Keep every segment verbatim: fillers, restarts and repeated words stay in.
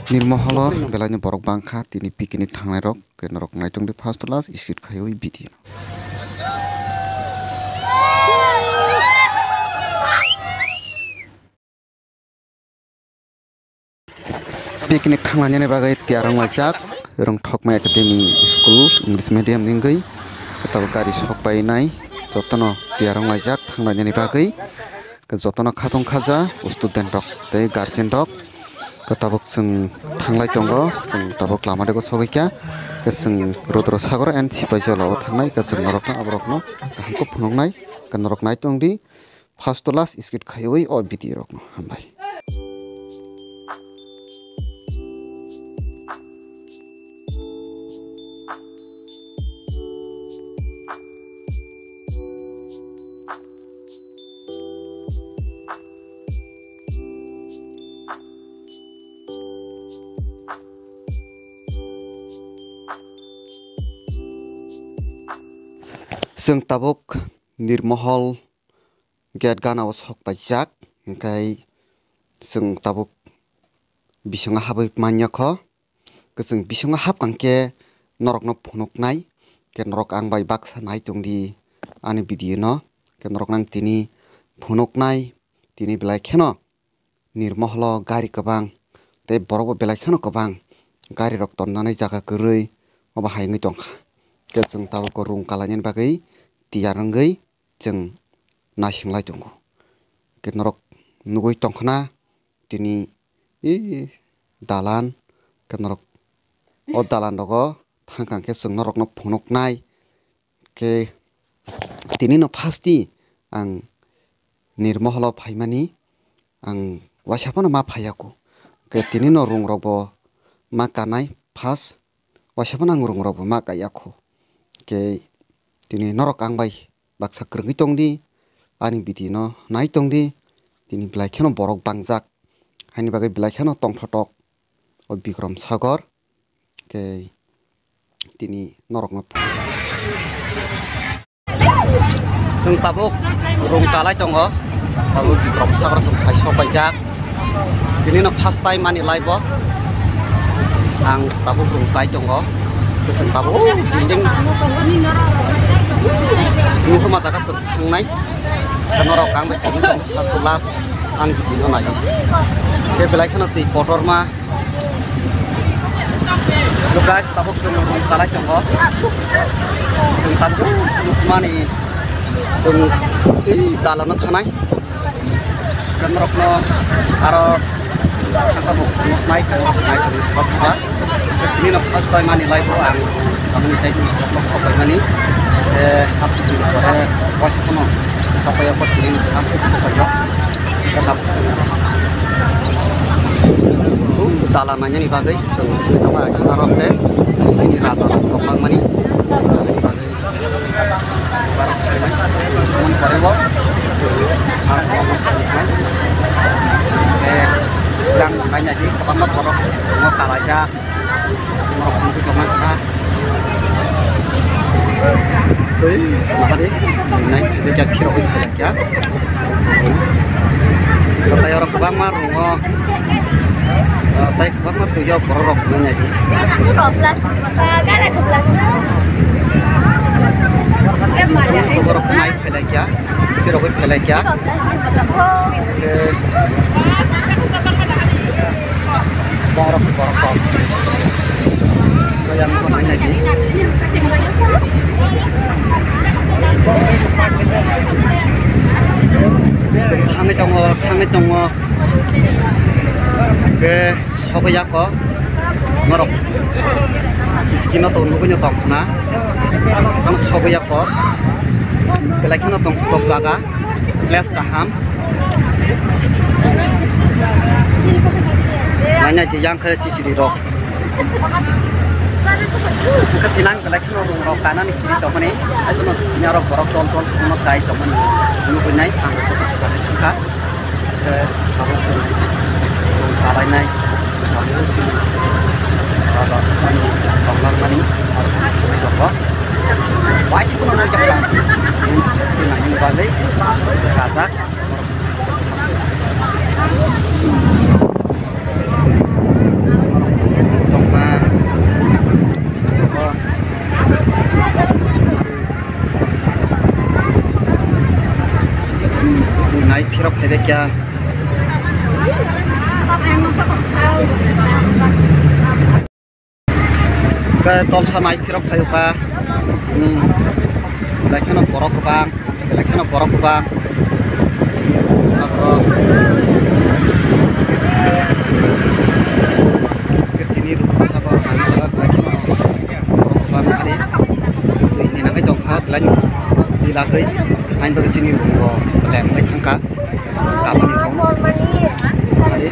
Nirmoholo belaino borok bangkha, tini picnic thangnairok, ke norok naitung di first to last skip khaiwi video. Picnic thanglainani bagwi tiyar wnglaijak, Rwngthokma Academy School, English Medium ni wngwi, tabuk gari sok painai, jotono tiyar wnglaijak thanglainani bagwi. Jotono khatung khaja student rok tei guardian rok. Tabuk chwng thanglai tongo, chwng tabuk lama dego sogwi kha. Chwng Rudra Sagor and Sipaijala o thangnai, chwng norokno aborokno kaham khe phunuknai, norok nai tongdi. First to last skip khaiwi o video rokno hambai. Chwng tabuk Nirmohol gate gana o sok paijak, hwnkhe chwng tabuk bisingo habwi manya kho. Hwnkhe chwng bisingo hapkang khe norokno phunuknai, khe norok ang bai baksa nai tongdi ani video no, khe norokno ang tini phunuknai, tini belai kheno Nirmoholo gari kwbang tei borokbo belai kheno kwbang, gari rok tonnani jaga kwrwi obo hai wngwi tongkha. Khe chwng tabuk rung kalainani bagwi tiyar wngwi chwng naising lai tongo. Khe norok nugwi tongkhna tini, e, dalan, khe norok o dalan rogo thangkang khe chwng norokno phunuknai. Khe tini no first di ang Nirmoholo phaimani ang waisa phano ma phaiya kho. Khe tini no rung rok bo ma kanai first, waisa phano ang rung rok bo ma kaiya kho. Khe tini norok ang bai baksa kwrwngwi tongdi, ani video no nai tongdi, tini belai kheno borok bangjak, haini bagwi belai kheno tongthotok o Bikram Sagor. Khe tini norokno chwng tabuk rung kalai tongo, tabuk Bikram Sagor chwng phai sok paijak. Tini no first time ani life o ang tabuk rung kai tongo. Chwng tabuk building nuhurma jaga chwng thangnai. Norok ang bai tongwi tongo first to last ang video no nai. Khe belai kheno twi kotorma. Hello guys, tabuk chwng rung kalai tongo. Chwng tabuk nukmani chwng tei dalano thanai. Norokno aro thangkabo nuknai, nuknai, nuknai. Tini no first time ani life o ang tamni tei rok no sok paimani. Eh, asuk ni pore waisa phano sok paiya, tini asuk sok paiya. Khe tabuk chwng, uh, dalan nainani bagwi chwng thangwi tongo, aro khe chini raja rok tongmani bagwi. Borok khainai, mon pore bo, ang bo mon pore khainai. Eh, yang khainai di kwbangma borok tongo, kalaijak, borok tongwi tongma kha. Tei mahari nai, tei khe phirogwi phailai kha. Tei oro kwbangma room o, tei kwbangma twi o borok rok nai di. Borok nai phailai kha, phirogwi phailai kha. Borok, borok, borok. Yang ko nai nai di. Thangwi tongo, thangwi tongo. Ke sogwi ya ko. Norok. Skin o to nugwi no tong khna. Ang sogwi ya ko. Belai kheno tong tok jaga. Place kaham. Nanya je yang khe chichiri rok. Khe tinang belai kheno rung rok kanani kiri tongmani. Ai kono nya rok borok tol tol kono kai tongmani. Nugwi nai ang ko sa kha. Khe abo rung kalai nai. Abo rung kalai nai. Abo rung kalai nai. Bai chikon nai jak. Nai bagwi kajak. Ya. Ke tolsa nai phirok phaio ka. Hmm. Belai kheno borok kwbang, belai kheno borok kwbang. Sagro. Ke tini rutu sagor, belai kheno borok kwbang ari. Twi ni nangkhe tongkha, belai ni lagwi. Hain bagwi chini room bo belai wngwi thangkha. Kabani room. Ari,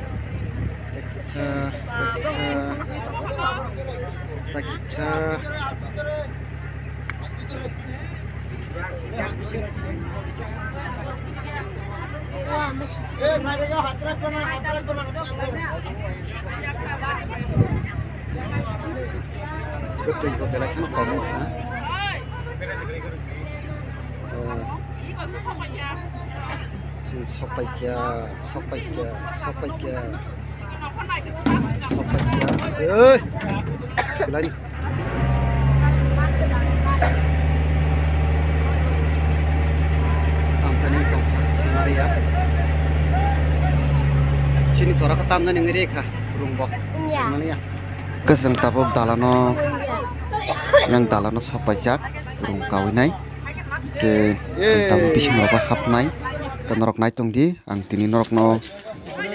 Takisa, takisa, takisa. Kwtwi bo belai kheno kobong kha. Chwng sokpaikha, sokpaikha, sokpaikha, sokpaikha. Ei! Belai. Ang tani tongkha, sengmariya. Sini chora khe tamjani wngwi rikha, rungbo. Sengmaniya. Kwchwng tabuk dalano, yang dalano sokpaijak, rung kawinai. Ke chwng tabuk bisingrokbo hapnai. Ke norok naitongdi, ang tini norokno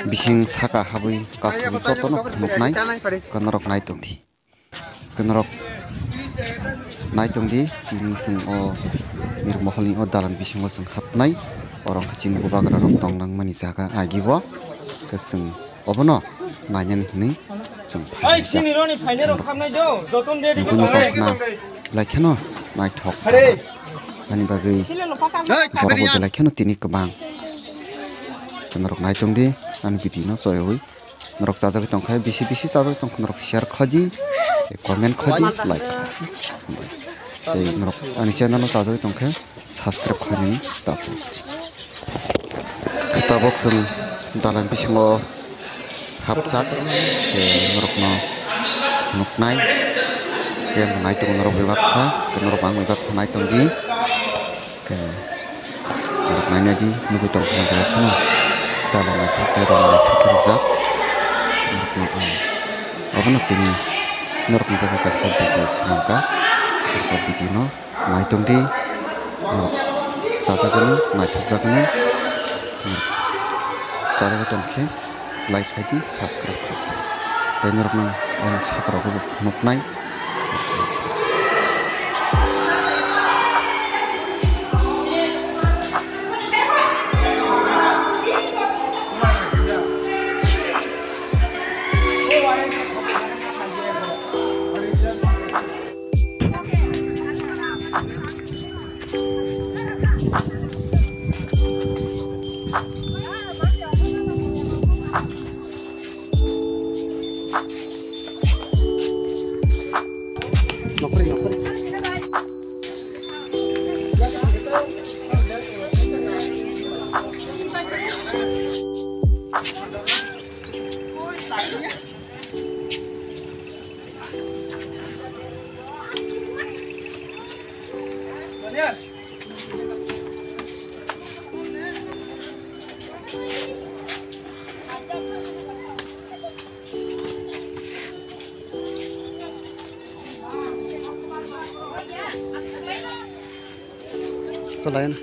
bising saka habwi kasugwi jotono phunuknai. Ke norok naitongdi. Ke norok naitongdi, tini chwng o nirmoholni o dalan bisingo chwng hapnai. Oro wngkha chini bubagrarok tong nangmani jaga agibo. Ke chwng obono nainani hwnwi chwng phaijak. Nukuni tongkhna belai kheno naithok. Ani bagwi borokbo belai kheno tini kwbang. Norok naitongdi ani video no choyawi. Norok chajagwi tongkha, bisi bisi chajagwi tongkha, norok share khlaidi, comment khlaidi, like khlaidi. Tei norok ani channel no chajagwi tongkha, subscribe khlainani tapung. Tabuk chwng dalan bisingo hapjak, tei norokno nuknai, tei ang naitongo norok bai baksa, tei norok ang bai baksa naitongdi. Tei norok nainai di, nugui tongkha belai kheno. Dalan naithok tei rong naithok khe rijak. Obono tini norokni bagwi kaisa video swnamkha. Norok video no naitongdi. Norok chajakgani, naithokjakgani. Chajagwi tongkhe like khaidi, subscribe khaidi. Tei norokno ang sakrogo nuknai. Kalai na.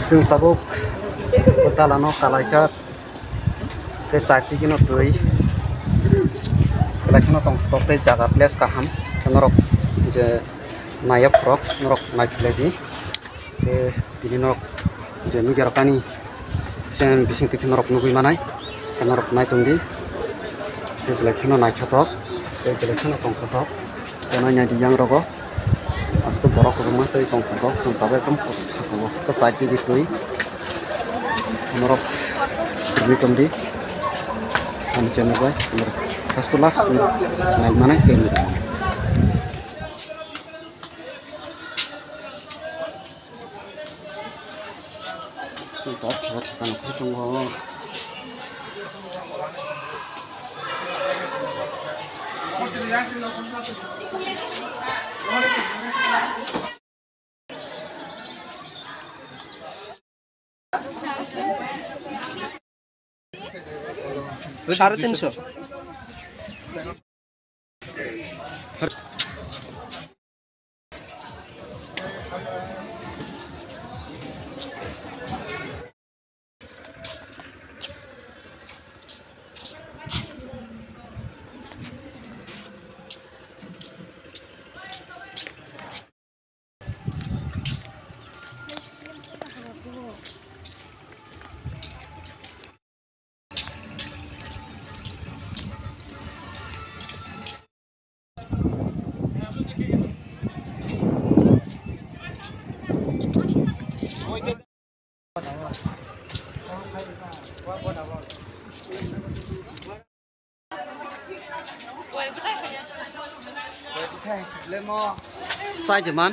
Chwng tabuk o dalano kalaijak, tei chardikeno twi, belai kheno tongthok tei jaga place kaham. Norok je nayok rok norok naikhlai di, tei tini norok je nugwi rok ani channel bising twi khe norok nugwi manai, tei norok nai tong di, tei belai kheno naithotok, tei belai kheno tongthok, tei nai nai di yang rogo. Asko borok kwbangma tei tong tongo, chwng tabuk ekdom kosok saka o kwchai twi di twi. Norok twi tong di. Ani channel bai norok first to last nai manai tei nai. Chwng tabuk theka theka nukha tongo. সাড়ে তিনশো। Sai de man.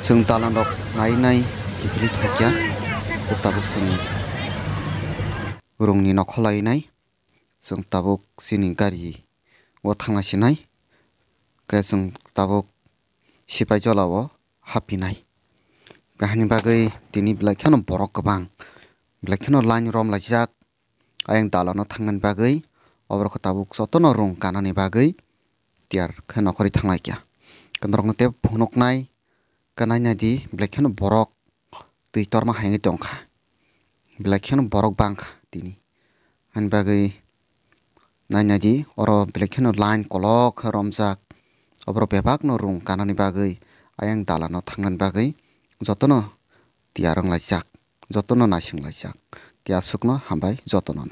Chwng dalan rok nai nai kiphilwi phaikha, tabuk chwng rungni nokho lai nai. Chwng tabuk chini gari o thangna sinai, khe chwng tabuk sipai jola o hapinai. Kahini bagwi tini belai kheno borok kwbang, belai kheno line rom laijak. Ayang dalano thangnani bagwi oborok tabuk jotono rung kanani bagwi tiyar khe nokhorwi thanglaikha. Norokno tei phunuknai khe nainai di, belai kheno borok twi torma hai wngwi tongkha, belai kheno borok bangkha tini. Ani bagwi nainai di, oro belai kheno line kolok khe romjak. Oborok bebakno rung kanani bagwi ayang dalano thangnani bagwi jotono tiyar wnglaijak, jotono naisinglaijak. Khe aswkno hambai jotono no.